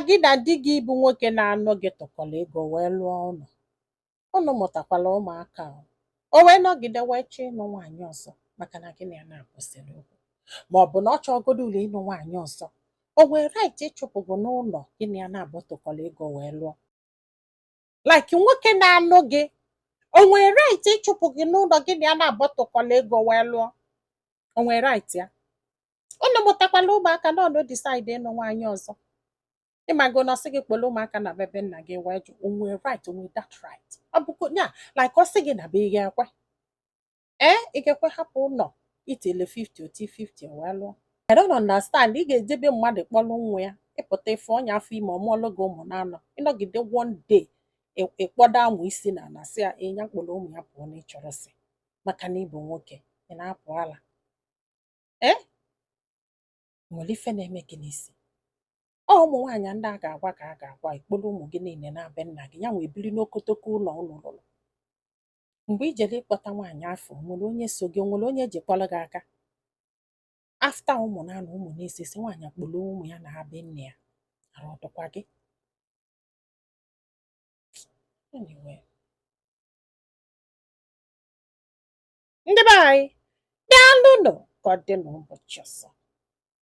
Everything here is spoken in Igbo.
gị na di gị bụ nwoke na-anụ gị tụkọrọ ego wee lụọ ụlọ, unu mụtakwala ụmụaka o, o wee nọgide wee chọọ ịnụ nwaanyị ọzọ maka na gị na ya na-akwụsịrị okwu, ma ọ bụ na ọ chọgodo ụlọ ịnụ nwaanyị ọzọ, o nwere right ịchụpụ gị n'ụlọ gị na ya na-abụ tụkọrọ ego wee lụọ? Like nwoke na-anụ gị, o nwere right ịchụpụ gị n'ụlọ gị na ya na-abụ tụkọrọ ego wee lụọ? O nwere right ya? Unu mụtakwala ụmụaka na ọnụ decide ịnụ nwaanyị ọzọ, ịmago na ọsị gị kpọrọ ụmụaka na bebe nna gị wee jụ, o nwere right? O nwere that right? Ọ bụkwa ya, like ọ sị gị na be ị ga-ekwe? Ee, ị ga-ekwe hapụ ụlọ itele 50 oti 50 wee lụọ? I don't understand. Ị ga-ejebe mmadụ kpọrọ nwa ya, ịpụta ife ọnya afọ ime, ọmụọlụ gị ụmụ na-anọ, ịnọgide one day ịkpọdo amụ isi na ala sị ya ịnya kpọrọ ụmụ ya pụọ na ịchọrọ sị maka na ịbụ nwoke ị na-apụ ala. Ee, nwere ife na-eme gị n'isi. Ọ ụmụ nwaanyị ndị a ga-agwa ka a ga-agwa ikporo ụmụ gị niile na-abịa nna gị ya nwee biri n'okotoko ụlọ ụlọ lụrụ. Mgbe i jere ịkpọta nwaanyị afọ, nwere onye so gị? Nwere onye jikwara gị aka? After ụmụ na-anọ, ụmụ na-esi si nwaanyị kpọrọ ụmụ ya na be nne ya, arụ ọdụkwa gị? Anyway, ndị be anyị, daalụnụ ka ọ dị n'ụbọchị ọzọ.